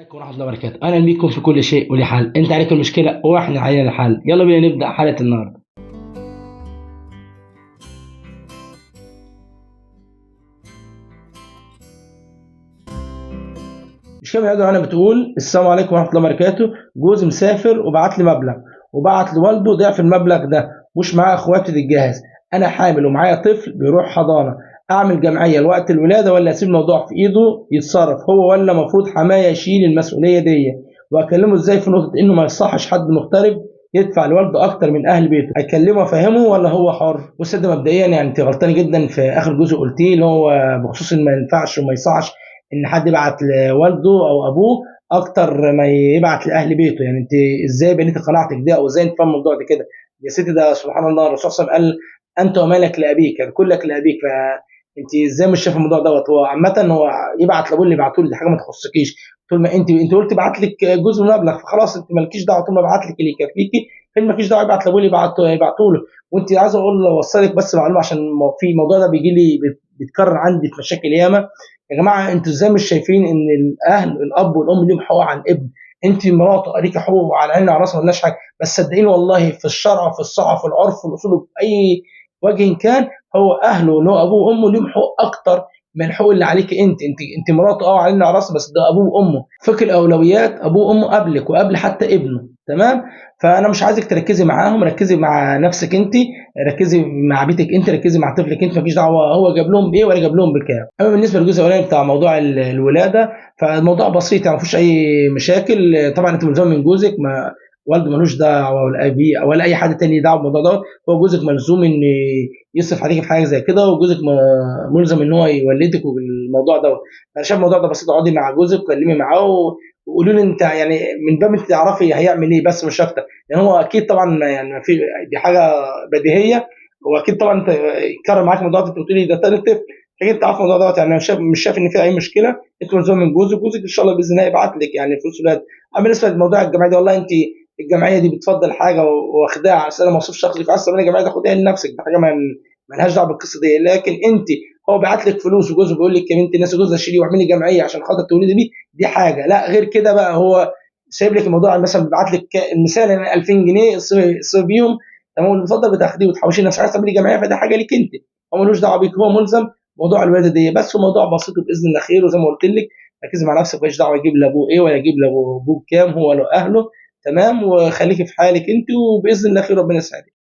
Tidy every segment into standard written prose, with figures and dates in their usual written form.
عليكم ورحمة الله وبركاته، أهلا بيكم في كل شيء وليه حل. أنت عليك المشكلة وإحنا علينا الحل. يلا بينا نبدأ حلقة النهاردة. المشكلة النهارده معانا بتقول: السلام عليكم ورحمة الله وبركاته، جوزي مسافر وبعت لي مبلغ وبعت لوالده ضعف المبلغ ده، مش معاه اخواتي تتجهز، أنا حامل ومعايا طفل بيروح حضانة، اعمل جمعية لوقت الولادة ولا اسيب الموضوع في ايده يتصرف هو، ولا المفروض حماية يشيل المسؤولية دي؟ واكلمه ازاي في نقطة انه ما يصحش حد مغترب يدفع لوالده اكتر من اهل بيته؟ اكلمه وافهمه ولا هو حر؟ بص ده مبدئيا يعني انت غلطان جدا في اخر جزء قلتيه، اللي هو بخصوص ان ما ينفعش وما يصحش ان حد يبعت لوالده او ابوه اكتر ما يبعت لاهل بيته. يعني انت ازاي بنيتي قناعتك دي، او ازاي انت فاهم الموضوع ده كده يا ستي؟ ده سبحان الله، الرسول صلى الله عليه وسلم قال انت ومالك لابيك، يعني كلك لابيك. فانت ازاي مش شايف الموضوع دوت؟ هو عامة هو يبعت لابوه اللي يبعته له، دي حاجة ما تخصكيش. طول ما انت قلت بعت لك جزء من المبلغ، فخلاص انت مالكيش دعوه، طول ما بعت لك اللي يكفيكي فين مالكيش دعوه، يبعت لابوه اللي يبعته له. وانت عايز اقول اوصلك بس معلومة، عشان في الموضوع ده بيجي لي بيتكرر عندي في مشاكل ياما. يا جماعة انتوا ازاي مش شايفين ان الاهل الاب والام ليهم حقوق على الابن؟ انت مراته ليك حقوق على عيننا وعلى راسنا، ما قلناش حاجة، بس صدقيني والله في الشرع وفي الصحة وفي العرف وفي الاصول وفي اي وجه كان، هو اهله اللي هو ابوه وامه ليهم حقوق اكتر من الحقوق اللي عليك انت. انت مراته على عيننا وعلى راسنا، بس ده ابوه وامه. فكر الاولويات ابوه وامه قبلك وقبل حتى ابنه، تمام؟ فانا مش عايزك تركزي معاهم، ركزي مع نفسك انت، ركزي مع بيتك انت، ركزي مع طفلك انت، مفيش دعوه هو جاب لهم بايه ولا جاب لهم بكام. اما بالنسبة للجزء الاولاني بتاع موضوع الولادة، فالموضوع بسيط يعني ما فيهوش اي مشاكل. طبعا انت ملزمة من جوزك، ما والده ملوش دعوه ولا ابيه ولا اي حد تاني دعوه بالموضوع دوت، هو جوزك ملزوم ان يصرف عليك في حاجة زي كده، وجوزك ملزم ان هو يولدك والموضوع دوت. انا شايف الموضوع ده بسيط، اقعدي مع جوزك وكلمي معاه وقولوا له انت يعني من باب انت تعرفي هيعمل ايه بس مش اكتر، لان هو اكيد طبعا يعني في دي حاجة بديهية، واكيد طبعا انت يتكرر معاك الموضوع ده، انت بتقولي ده تاني طفل، لكن انت عارف الموضوع دوت. يعني انا مش شايف ان في اي مشكلة، انت ملزوم من جوزك، جوزك ان شاء الله باذن الله يبعت لك يعني فلوس ولاد. اما بالنسبة لموضوع الجمعية دي، والله انت الجمعية دي بتفضل حاجة واخداها على اساس مصروف شخصي، فعايز تعملي جمعية تاخديها لنفسك، دي حاجة ما لهاش دعوه بالقصة دي. لكن انت هو بعت لك فلوس وجوزه بيقول لك يا بنت الناس جوزها شيلي واعملي جمعية عشان خاطر تولدي بيه، دي حاجة. لا غير كده بقى هو سايب لك الموضوع، مثلا بيبعت لك المثال يعني 2000 جنيه اصرفي بيهم، تمام، اللي بتفضل بتاخديه وتحوشي نفسك، عايز تعملي جمعية فده حاجة ليك انت، هو ملوش دعوه بيك، هو ملزم موضوع الولادة دي بس. وموضوع بسيط وباذن الله خير. وزي ما قلت لك ركزي مع نفسك، ماليش دعوه يجيب لابوه ايه ولا يجيب لابوه كام، هو له اهله، تمام، وخليكي في حالك انت، وباذن الله خير ربنا يسعدك.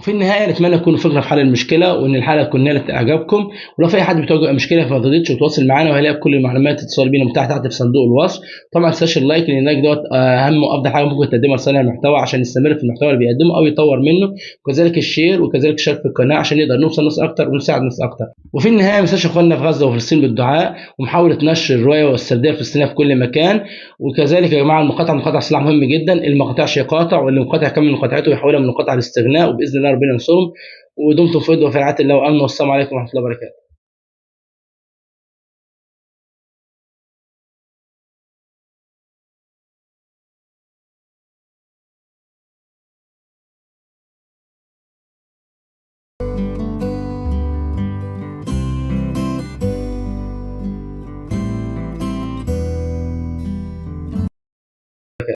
في النهاية نتمنى تكونوا فكرة في حل المشكلة، وان الحلقة تكون نالت اعجابكم. ولو في اي حد بتواجه مشكلة فما ترددش وتواصل معانا، وهيلاقي كل المعلومات اتصال بينا متاحة تحت في صندوق الوصف. طبعا ما تنساش ال like، لان ال like دوت اهم وافضل حاجة ممكن تقدمها لصانع المحتوى عشان يستمر في المحتوى اللي بيقدمه او يطور منه، وكذلك ال share وكذلك الاشتراك في القناة عشان نقدر نوصل ناس اكتر ونساعد ناس اكتر. وفي النهاية ما تنساش اخواننا في غزة وفلسطين بالدعاء ومحاولة نشر الرواية والسرديه الفلسطينية في كل مكان. وكذلك يا جماعة المقاطعة سلاح مهم جدا، اللي ما قاطعش يقاطع، واللي مقاطع يكمل مقاطعته ويحولها من مقاطعه لاستغناء، وباذن الله ربنا ينصرهم. ودمتم في ود وفي رعاية الله وامن، والسلام عليكم ورحمة الله وبركاته.